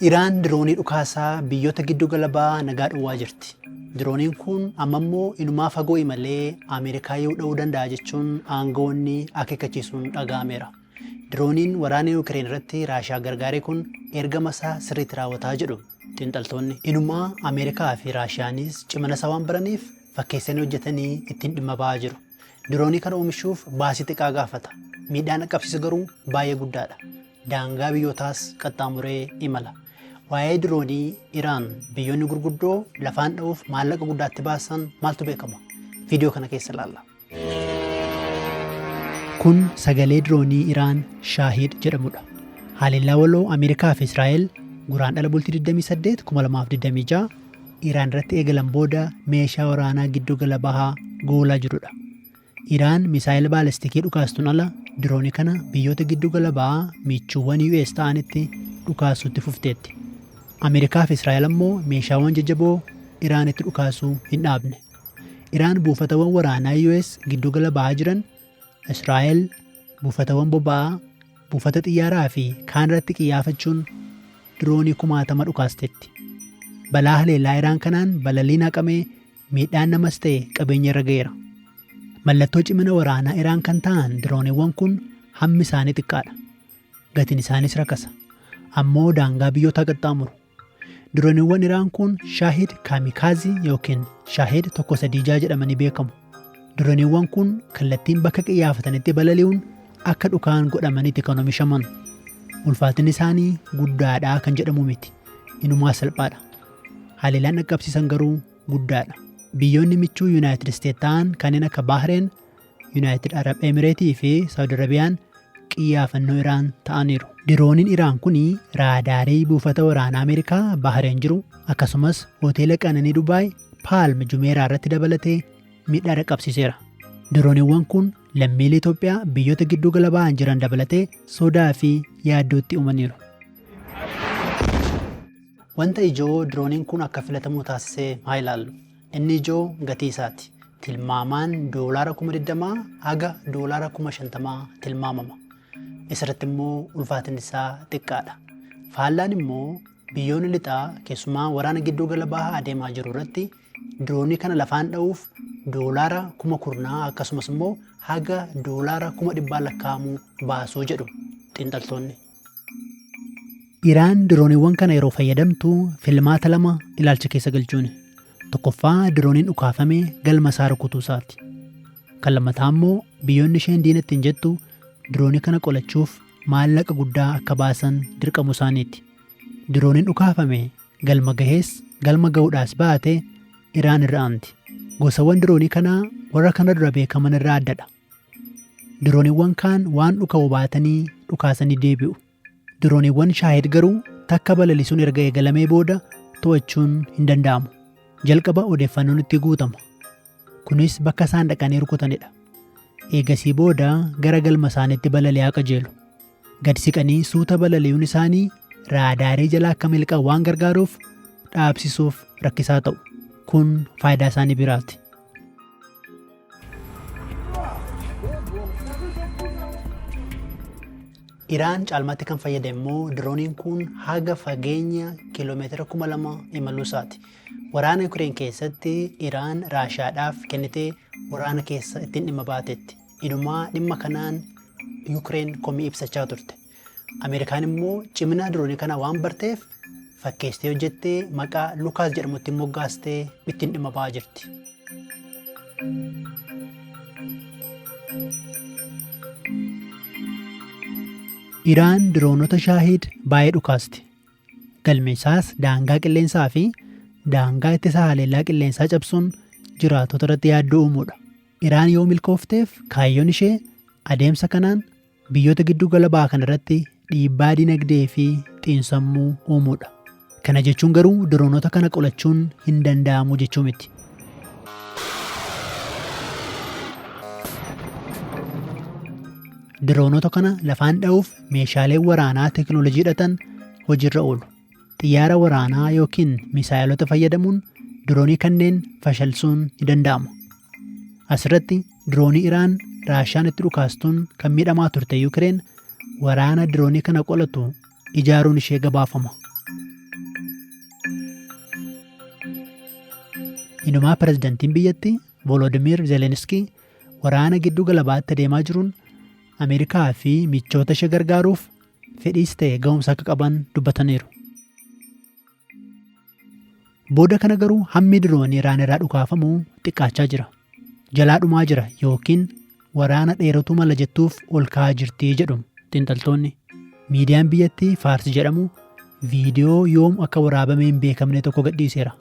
Iraan diroonii dhukaasaa biyyoota giddugala bahaa nagaa dhowwaa jirti. Dirooniin kun ammammoo inumaa fagoo imalee Ameerikaa yoo dha'uu danda'a jechuun aangawoonni akeekkachiisuun dhaga'ameera. Dirooniin waraana Yuukireen irratti Raashiyaa gargaare kun ergama isaa sirriitti raawwataa jedhu xiinxaltoonni. Inumaa Ameerikaa fi Raashiyaanis cimina isaa waan baraniif fakkeessanii hojjetanii ittiin dhimma ba'aa jiru. Diroonii kana oomishuuf baasii xiqqaa gaafata. Miidhaan dhaqqabsiisu garuu baay'ee guddaadha. Daangaa biyyootaas qaxxaamuree imala. Waa'ee diroonii Iraan biyyoonni gurguddoo lafaan dha'uuf maallaqa guddaatti baasan maaltu beekama? Viidiyoo kana keessa ilaalla. Kun sagalee diroonii Iraan Shaahid jedhamudha. Haleellaa waloo Ameerikaa fi Israa'el Guraandhala bultii 28, 2026 Iraan irratti eegalan booda meeshaa waraanaa giddugala bahaa goolaa jirudha. Iraan misaayila baalistikii dhukaastuun ala diroonii kana biyyoota giddugala bahaa michuuwwan US ta'anitti dhukaasuutti fufteetti. Ameerikaa fi Israa'el ammoo meeshaawwan jajjaboo Iraanitti dhukaasuu hin dhaabne. Iraan buufatawwan waraanaa US giddugala bahaa jiran, Israa'el buufatawwan boba'aa, buufata xiyyaaraa fi kaan irratti qiyyaafachuun diroonii kumaatama dhukaasteetti. Balaa haleellaa Iraan kanaan balaliin haqamee miidhaan namas ta'e qabeenya irra ga'eera. Mallattoo cimina waraanaa Iraan kan ta'an dirooniiwwan kun hammi isaanii xiqqaadha. Gatiin isaanis rakasa. Ammoo daangaa biyyootaa qaxxaamuru. Dirooniiwwan Iraan kun Shaahid Kaamikaazii yookiin Shaahid 136 jedhamanii beekamu. Dirooniiwwan kun kallattiin bakka qiyyaafatanitti balali'uun akka dhukaan godhamaniiti kan oomishaman. Ulfaatinni isaanii guddaadha kan jedhamu miti. Inumaa salphaadha. Haleellaan dhaqqabsiisan garuu guddaadha. Biyyoonni michuu Yuunaayitid Isteet ta'an kanneen akka Bahreen, Yuunaayitid Arab Emireetii fi Saawud Arabiyaan qiyyaafannoo Iraan ta'aniiru. Dirooniin Iraan kun raadaarii buufata waraanaa Ameerikaa Bahreen jiru akkasumas hoteela qananii Dubaay Paalm Jumeeraa irratti dabalatee miidhaa dhaqqabsiiseera. Dirooniiwwan kun lammiilee Itoophiyaa biyyoota giddugala ba'an jiran dabalatee sodaa fi yaaddootti uumaniiru. Wanta ijoo dirooniin kun akka filatamu taasisee haa ilaallu. Inni ijoo gatii isaati. Tilmaamaan doolaara 20,000 haga doolaara 50,000 tilmaamama. Isarratti immoo ulfaatinni isaa xiqqaadha. Faallaan immoo biyyoonni lixaa keessumaa waraana gidduu gala bahaa adeemaa jiru irratti diroonii kana lafaan dha'uuf doolaara 10,000 akkasumas immoo haga doolaara 100,000 lakkaa'amu baasuu jedhu xiinxaltoonni. Iraan dirooniiwwan kana yeroo fayyadamtu filmaata lama ilaalcha keessa galchuuni. Tokkoffaa, dirooniin dhukaafame galma isaa rukutuu isaati. Kan lammataa immoo biyyoonni isheen diina ittiin jettu diroonii kana qolachuuf maallaqa guddaa akka baasan dirqamuu isaaniiti. Dirooniin dhukaafame galma gahees galma ga'uudhaas baate Iraan irra aanti. Gosawwan diroonii kanaa warra kana dura beekaman irraa addadha. Dirooniiwwan kaan waan dhuka'u baatanii dhukaasanii deebi'u. Dirooniiwwan Shaahid garuu takka balalisuun erga eegalamee booda to'achuun hin danda'amu. Jalqaba odeeffannoon itti guutama. Kunis bakka isaan dhaqanii rukutanidha. Eegasii booda gara galma isaaniitti balali'aa qajeelu. Gad siqanii suuta balali'uun isaanii raadaarii jala akka miliqan waan gargaaruuf dhaabsisuuf rakkisaa ta'u. Kun faayidaa isaanii biraati. Iraan caalmaatti kan fayyade immoo dirooniin kun haga fageenya kiiloomeetira 2,000 imaluu isaati. Waraana Yukireen keessatti Iraan Raashiyaadhaaf kennitee waraana keessa ittiin dhimma baatetti. Inumaa dhimma kanaan Yukireen komii ibsachaa turte. Ameerikaan immoo cimina diroonii kana waan barteef fakkeessitee hojjettee maqaa Lukaas jedhamutti moggaastee ittiin dhimma ba'aa jirti. Iraan diroonota Shaahid baay'ee dhukaasti. Galmi isaas daangaa qilleensaa fi daangaa ittisa haleellaa qilleensaa cabsuun jiraattota irratti yaaddoo uumuudha. Iraan yoo milkoofteef kaayyoon ishee adeemsa kanaan biyyoota giddu gala bahaa kana irratti dhiibbaa dinagdee fi xiinsammuu uumuudha. Kana jechuun garuu diroonota kana qolachuun hin danda'amu jechuu miti. Diroonota kana lafaan dha'uuf meeshaaleen waraanaa teekinooloojii hidhatan hojiirra oolu. Xiyyaara waraanaa yookiin misaayilota fayyadamuun diroonii kanneen fashalsuun ni danda'ama. Asirratti diroonii Iraan Raashiyaan itti dhukaastuun kan miidhamaa turte Yukireen waraana diroonii kana qolatu ijaaruun ishee gabaafama. Inumaa pirezidantiin biyyattii Volodimiir Zelenskii waraana giddu gala bahaatti adeemaa jiruun Ameerikaa fi michoota ishee gargaaruuf fedhiis ta'e ga'umsa akka qaban dubbataniiru. Booda kana garuu hammi diroonii Iraan irraa dhukaafamu xiqqaachaa jira. Jalaa dhumaa jira yookiin waraana dheeratu mala jettuuf ol ka'aa jirti jedhu xiinxaltoonni. Miidiyaan biyyattii Faarsi jedhamu viidiyoo yoom akka waraabame hin beekamne tokko gadhiiseera.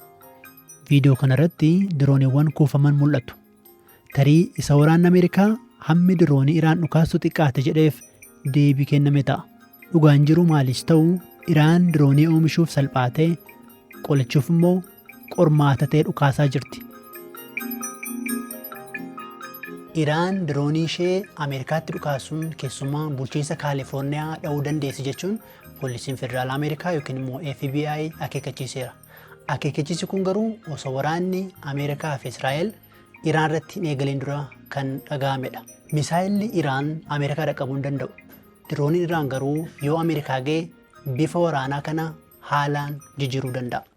Viidiyoo kanarratti dirooniiwwan kuufaman mul'atu. Tarii isa waraanni Ameerikaa hammi diroonii Iraan dhukaastu xiqqaate jedheef deebii kenname ta'a. Dhugaan jiru maalis ta'u, Iraan diroonii oomishuuf salphaatee, qolachuuf immoo qormaata ta'e dhukaasaa jirti. Iraan diroonii ishee Ameerikaatti dhukaasuun keessumaa bulchiinsa Kaalifoorniyaa dha'uu dandeessi jechuun poolisiin federaala Ameerikaa yookiin immoo FBI akeekkachiiseera. Akeekkachiisi kun garuu osoo waraanni Ameerikaa fi Israa'el Iraan irratti hin eegaliin dura kan dhaga'amedha. Misaayilli Iraan Ameerikaa dhaqqabuu hin danda'u. Dirooniin Iraan garuu yoo Ameerikaa ga'e bifa waraanaa kana haalaan jijjiiruu danda'a.